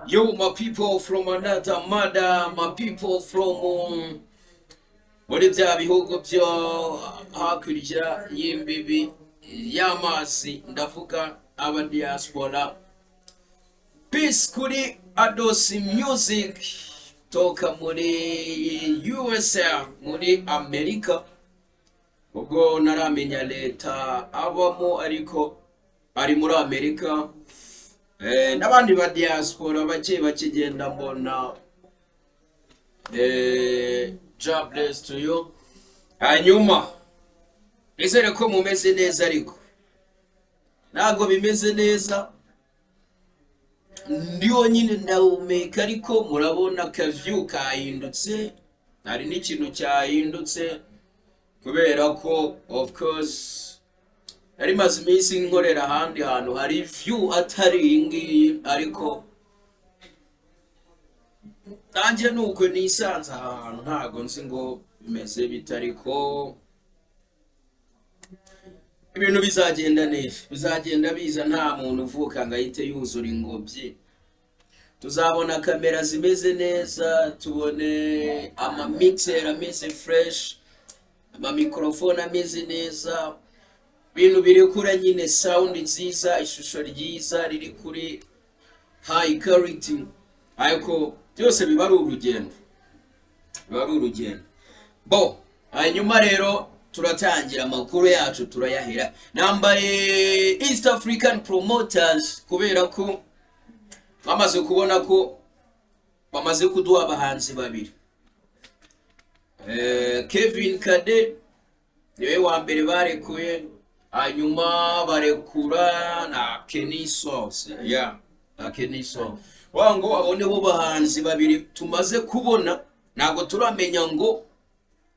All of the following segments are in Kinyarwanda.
Yo, my people from another mother, my people from muri bya bihugu byo hakurya y'imbibi y'amazi, ndavuga aba diaspora. Peace kuri Ados Music toka muri USA, muri Amerika. Ubwo naramenya leta abamo, ariko ari muri Amerika. N'abandi ba diaspora bake bakigenda mbona, God bless to you. Hanyuma nizere ko mumeze neza, ariko ntabwo bimeze neza. Ndiho nyine, ndahumeka, ariko murabona akaview kahindutse. Hari n'ikintu cyahindutse kubera ko, of course, nari maze iminsi nkorera ahandi hantu hari view atari iyi ngiyi, ariko nanjye nuko nisanze aha hantu. Ntabwo nzi ngo bimeze bite, ariko ibintu bizagenda neza, bizagenda biza. Nta muntu uvuka ngo ahite yuzura ingobyi. Tuzabona kamera zimeze neza, tubone amamixer ameze fresh, amamikorofone ameze neza, ibintu birekura nyine sound nziza, ishusho ryiza riri kuri high quality. Ariko byose biba ari urugendo, biba ari urugendo bo. Hanyuma rero turatangira amakuru yacu, turayahera. Nambaye East African Promoters kubera ko bamaze kubona ko bamaze kuduha abahanzi babiri. Kevin Kade niwe wa mbere barekuye, hanyuma barekura na Kenny Sauce, yeah, na Kenny Sauce. Wa ngo abo nibo bahanzi babiri tumaze kubona. Ntabwo turamenya ngo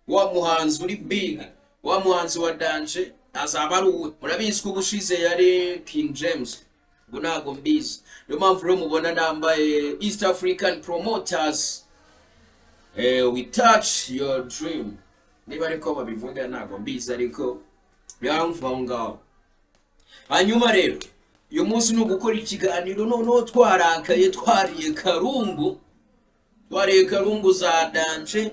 wa muhanzi uri big, wa muhanzi wa danger azaba ari uwe. Murabizi ko ubushize yari King James, ubwo ntabwo mbizi. Niyo mpamvu rero mubona nambaye East African Promoters, "We touch your dream", niba ariko babivuga, ntabwo mbizi, ariko biramva aho ngaho. Hanyuma rero uyu munsi ni ugukora ikiganiro noneho twarakaye, twariye karungu, twariye karungu za danger.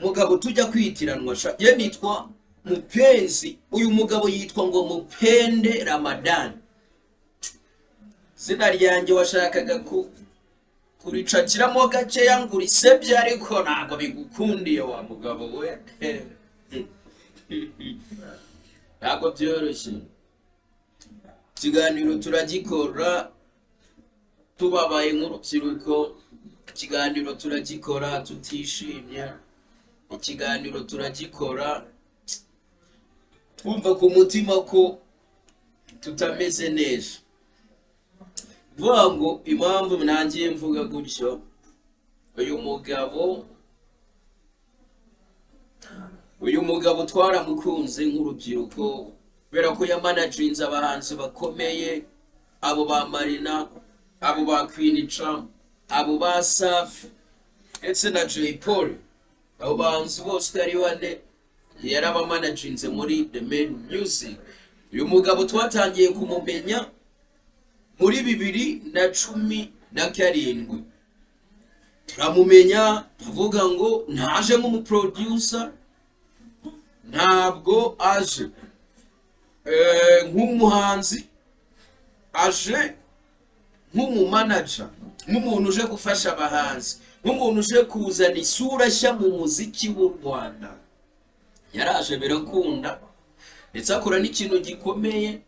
Mugabo tujya kwitiranwa sha, ye nitwa Mupenzi, uyu mugabo yitwa ngo Mupende Ramadani. Izina ryanjye washakaga ku kuricakiramo gakeya ngo urisebye, ariko ntabwo bigukundiye wa mugabo we. Ntabwo byoroshye. Ikiganiro turagikora tubabaye nk'urubyiruko, ikiganiro turagikora tutishimye, ikiganiro turagikora twumva ku mutima ko tutameze neza. Vuga ngo impamvu nangiye mvuga gutyo, uyu mugabo twaramukunze nk'urubyiruko kubera ko yamanaginze abahanzi bakomeye, abo ba Marina, abo ba Queen Cha, abo ba Safi ndetse na Jay Polly. Abo bahanzi bose uko ari bane yarabamanaginze muri The Mane Music. Uyu mugabo twatangiye kumumenya muri 2017. Turamumenya tuvuga ngo ntaje nk'umuproducer, ntabwo aje nk'umuhanzi, aje nk'umumanager, nk'umuntu uje gufasha abahanzi, nk'umuntu uje kuzana isura nshya mu muziki w'u Rwanda. Yaraje birakunda, ndetse akora n'ikintu gikomeye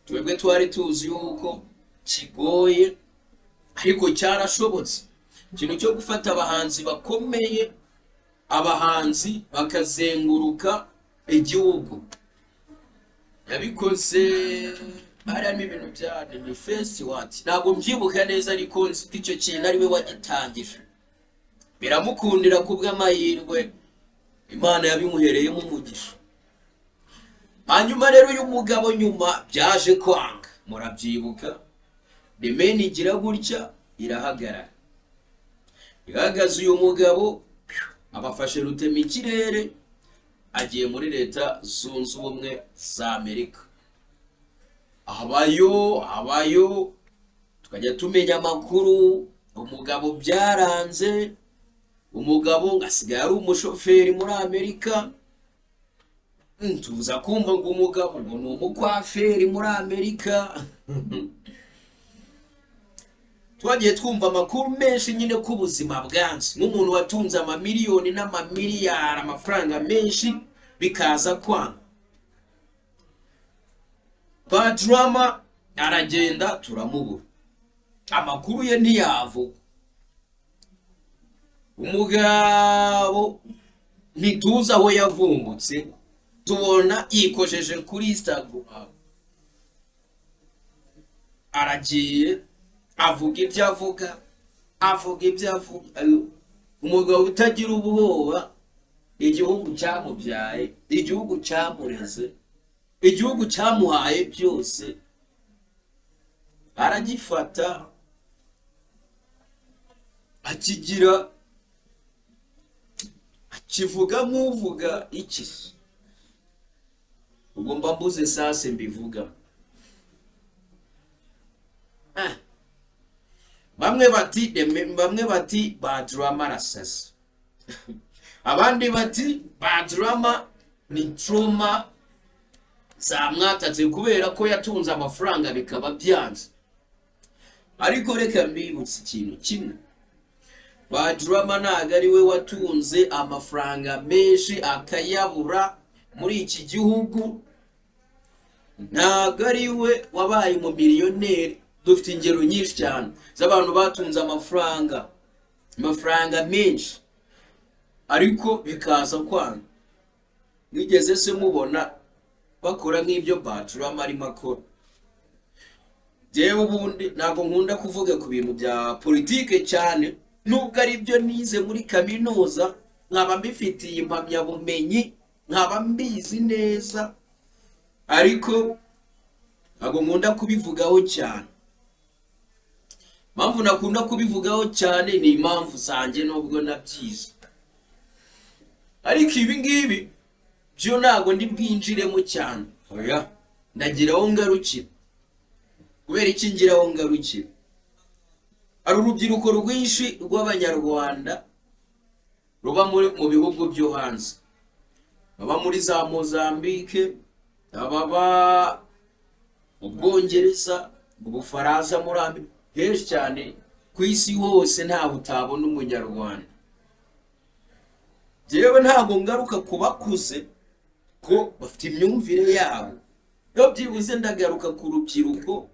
twebwe twari tuzi yuko kigoye, ariko cyarashobotse. Ikintu cyo gufata abahanzi bakomeye, abahanzi bakazenguruka igihugu, yabikoze. Harimo ibintu bya ni festival, ntabwo mbyibuka neza, ariko nzi ko icyo kintu ari we wagitangije, biramukundira kubw'amahirwe Imana yabimuhereyemo umugisha. Hanyuma rero uyu mugabo nyuma byaje kwanga, murabyibuka, The Mane igira gutya irahagarara. Ihagaze, uyu mugabo abafashe rutema ikirere, agiye muri Leta Zunze Ubumwe za Amerika, abayo abayo. Tukagenda tubona ibiganiro, Tukajya tumenya amakuru, umugabo byaranze, umugabo ngo asigaye ari umushoferi muri Amerika. Tuza kumva ngo umugabo ngo ni umukwaferi muri Amerika. Twagiye twumva amakuru menshi nyine ko ubuzima bwanze, nk'umuntu watunze amamiliyoni n'amamiliyari, amafaranga menshi, bikaza kwanga. Badrama aragenda turamubura, amakuru ye ntiyavugwa, umugabo ntituzi aho yavumbutse, tubona yikojeje kuri Instagram, aragiye avuga ibyo avuga, avuga ibyo avuga. Ayo, umugabo utagira ubwoba, igihugu cyamubyaye, igihugu cyamureze, igihugu cyamuhaye byose, aragifata akigira akivuga nk'uvuga iki? Ubwo mba mbuze sase mbivuga. Ah. Bamwe bati Badrama arasasa, abandi bati Badrama ni trauma zamwatatse kubera ko yatunze amafaranga bikaba byanze. Ariko reka mbibutse ikintu kimwe: Badrama ntabwo ari we watunze amafaranga menshi akayabura muri iki gihugu, ntabwo ari we wabaye umumiliyoneri. Dufite ingero nyinshi cyane z'abantu batunze amafaranga menshi, ariko bikaza kwanga. Mwigeze se mubona bakora nk'ibyo Badrama arimo akora? Jyewe ubundi ntabwo nkunda kuvuga ku bintu bya politike cyane, nubwo ari byo nize muri kaminuza, nkaba mbifitiye impamyabumenyi, nkaba mbizi neza, ariko ntabwo nkunda kubivugaho cyane. Impamvu nakunda kubivugaho cyane ni impamvu zanjye, nubwo nabyize, ariko ibi ngibi byo ntabwo ndi bwinjiremo cyane. Oya, ndagira aho ngarukira. Kubera iki ngira aho ngarukira? Hari urubyiruko rwinshi rw'Abanyarwanda ruba mu bihugu byo hanze, baba muri za Mozambique, baba mu Bwongereza, mu Bufaransa, muri Amerika, henshi cyane ku isi hose ntawe utabona Umunyarwanda. Njyewe ntabwo ngaruka ku bakuze ko bafite imyumvire yabo, iyo byibuze ndagaruka ku rubyiruko,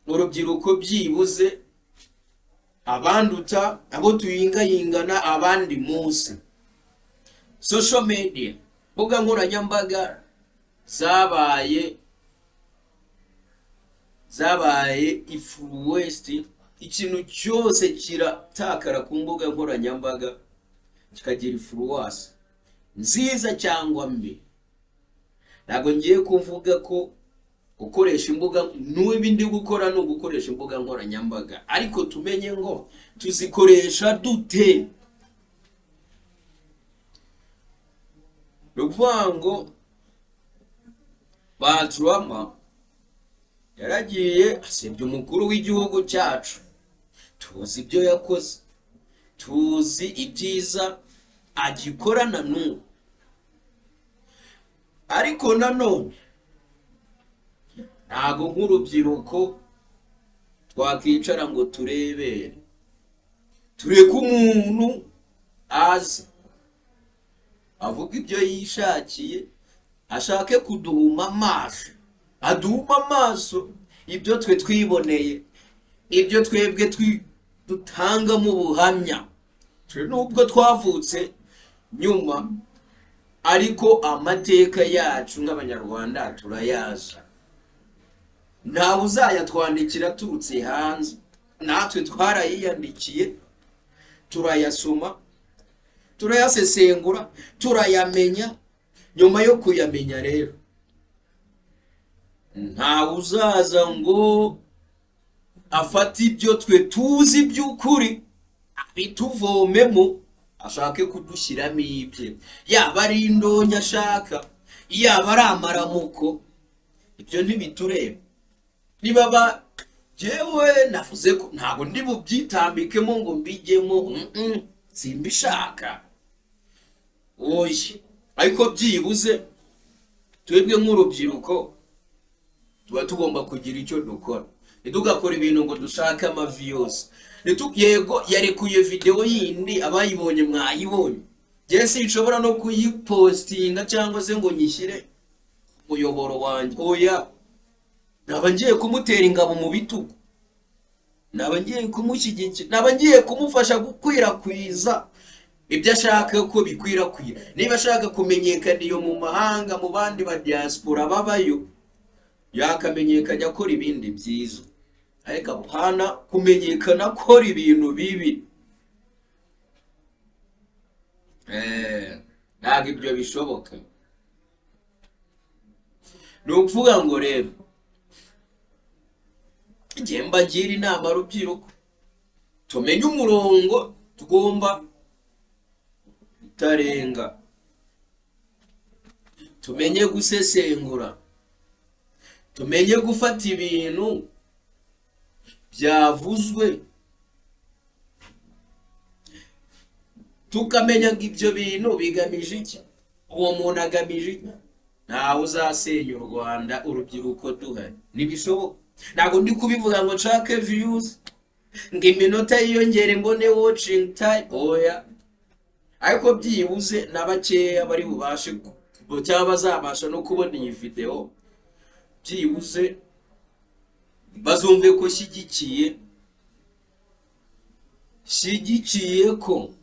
urubyiruko byibuze abanduta, abo tuyingayingana, abandi munsi. Social media, mbuga nkoranyambaga zabaye influenced, ikintu cyose kiratakara ku mbuga nkoranyambaga kikagira influence nziza cyangwa mbi. Ntabwo ngiye kuvuga ko gukoresha imbuga n'ubu ndi gukora ni ugukoresha imbuga nkoranyambaga, ariko tumenye ngo tuzikoresha dute. Ni ukuvuga ngo Badrama yaragiye asebya umukuru w'igihugu cyacu, tuzi ibyo yakoze, tuzi ibyiza agikora na n'ubu, ariko nanone ntabwo nk'urubyiruko twakwicara ngo turebere, tureke umuntu aze avuga ibyo yishakiye, ashake kuduhuma amaso, aduhuma amaso ibyo twe twiboneye, ibyo twebwe dutangamo ubuhamya. Twe nubwo twavutse nyuma, ariko amateka yacu nk'Abanyarwanda turayazi, ntawe uzayatwandikira aturutse hanze, natwe twarayiyandikiye, turayasoma, turayasesengura, turayamenya. Nyuma yo kuyamenya rero, ntawe uzaza ngo afate ibyo twe tuzi by'ukuri abituvomemo, ashake kudushyiramo ibye, yaba ari indonke ashaka, yaba ari amaramuko, ibyo ntibitureba. Niba Jewe navuze ko ntabwo ndi bubyitambikemo ngo mbijyemo, simbishaka, oya. Ariko byibuze twebwe nk'urubyiruko tuba tugomba kugira icyo dukora, ntitugakora ibintu ngo dushake amavi yose. Yego, yarekuye videwo yindi, abayibonye mwayibonye. Njye sinshobora no kuyipostinga cyangwa se ngo nyishyire ku muyoboro wanjye, oya. Naba ngiye kumutera ingabo mu bitugu, naba ngiye kumushyigikira, naba ngiye kumufasha gukwirakwiza ibyo ashaka ko bikwirakwira. Niba ashaka kumenyekana iyo mu mahanga, mu bandi ba diaspora babayo, yakamenyekanya akora ibindi byiza, ariko apana kumenyekana akora ibintu bibi. Ntabwo ibyo bishoboka. Ni ukuvuga ngo rero njye mbagira inama, rubyiruko, tumenye umurongo tugomba kutarenga, tumenye gusesengura, tumenye gufata ibintu byavuzwe, tukamenya ngo ibyo bintu bigamije iki, uwo muntu agamije iki. Ntawe uzasenya u Rwanda urubyiruko duhari, ntibishoboka. Ntabwo ndi kubivuga ngo nshake views, ngo iminota yiyongere, mbone watching time, oya. Ariko byibuze na bakeya bari bubashe cyangwa bazabasha no kubona iyi video, byibuze bazumve ko shyigikiye ko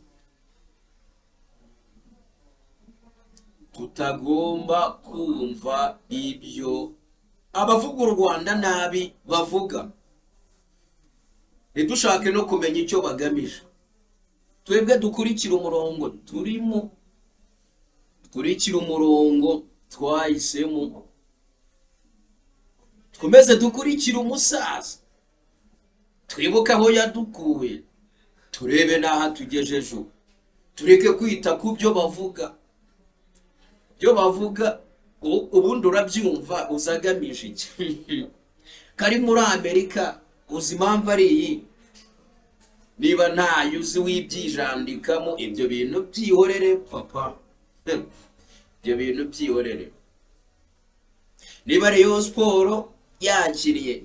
tutagomba kumva ibyo abavuga u Rwanda nabi bavuga, ntidushake no kumenya icyo bagamije. Twebwe dukurikira umurongo turimo, dukurikire umurongo twahisemo, twemeze dukurikire umusaza, twibuke aho yadukuye, turebe n'aho atugejeje ubu, tureke kwita ku byo bavuga. Ibyo bavuga ubundi urabyumva uza agamije iki? Kari muri Amerika, uzi impamvu ari iyi? Niba ntayo uzi wibyijandikamo, ibyo bintu byihorere papa, ibyo bintu byihorere. Niba Rayon Sport yakiriye,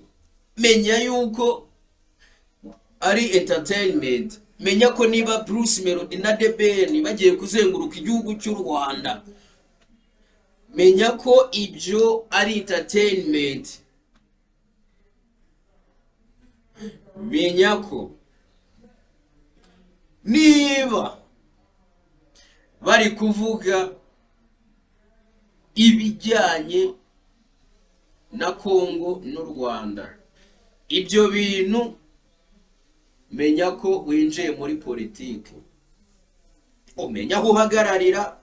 menya yuko ari entertainment. Menya ko niba Bruce Melody na The Ben bagiye kuzenguruka igihugu cy'u Rwanda, menya ko ibyo ari entertainment. Menya ko niba bari kuvuga ibijyanye na Kongo n'u Rwanda, ibyo bintu menya ko winjiye muri politiki, umenya aho uhagararira,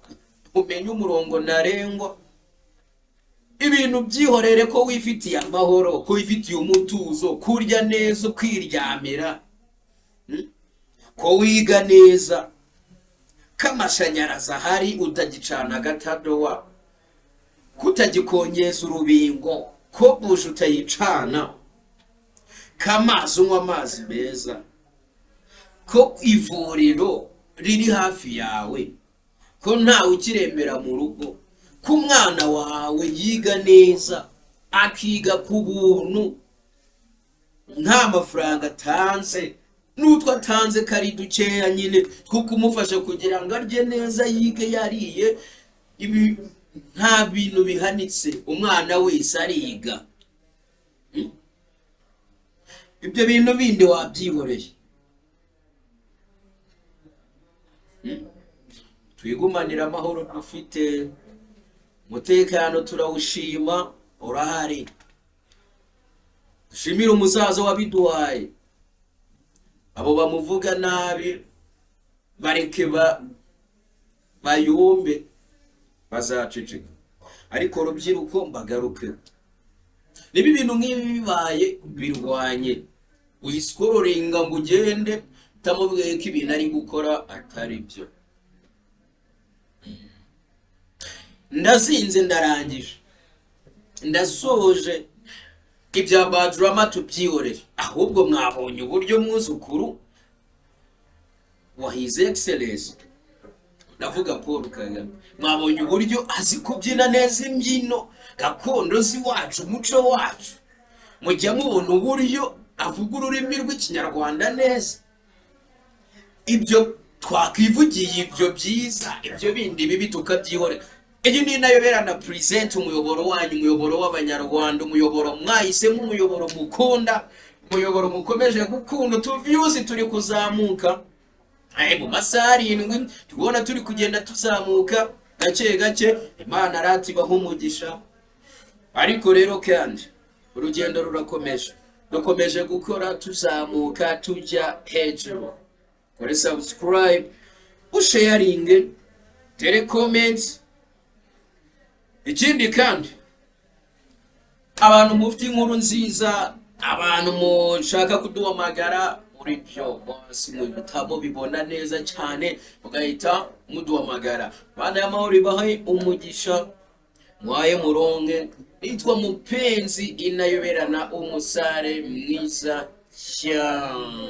umenye umurongo ntarengwa. Ibintu byihorere, ko wifitiye amahoro, ko wifitiye umutuzo, kurya neza, ukiryamira, ko wiga neza, ko amashanyarazi ahari utagicana agatadowa, kutagikongeza urubingo, ko buje utayicana, ko amazi unywa amazi meza, ko ivuriro riri hafi yawe, ko ntawe ukirembera mu rugo, ko umwana wawe yiga neza, akiga ku buntu nta mafaranga atanze, n'utwo atanze kari dukeya nyine two kumufasha kugira ngo arye neza, yige yariye. Ibi nta bintu bihanitse, umwana wese ariga. Ibyo bintu bindi wabyihoreye. Twigumanire amahoro dufite, umutekano turawushima urahari, dushimire umusaza wabiduhaye. Abo bamuvuga nabi bareke bayumbe, bazaceceka. Ariko rubyiruko, mbagaruke, niba ibintu nk'ibi bibaye, birwanye, wiscrollinga ngo ugende utamubwiye ko ibintu ari gukora atari byo. Ndazinze, ndarangije, ndasoje. Ibya Badrama tubyihorere. Ahubwo mwabonye uburyo mwuzukuru wa His Excellence, ndavuga Paul Kagame, mwabonye uburyo azi kubyina neza imbyino gakondo z'iwacu, umuco wacu? Mujya mubona uburyo avuga ururimi rw'Ikinyarwanda neza? Ibyo twakwivugiye, ibyo byiza, ibyo bindi bibi tukabyihorera. Iyi ni Inayobera Present, umuyoboro wanyu, umuyoboro w'Abanyarwanda, umuyoboro mwahisemo, umuyoboro mukunda, umuyoboro mukomeje gukunda. Utuviews turi kuzamuka. Mu masaha 7 tubona turi kugenda tuzamuka gake gake. Imana rati ibaha umugisha. Ariko rero kandi urugendo rurakomeje, dukomeje gukora, tuzamuka tujya hejuru. Kore subscribe, usharinge, tere comment. Ikindi kandi, abantu mufite inkuru nziza, abantu mushaka kuduhamagara muri byo bose, muhita mubibona neza cyane, mugahita muduhamagara. Bana y'amahoro ibahe umugisha, mwaye muronge. Nitwa Mupenzi Inayoberana, umusare mwiza cyane.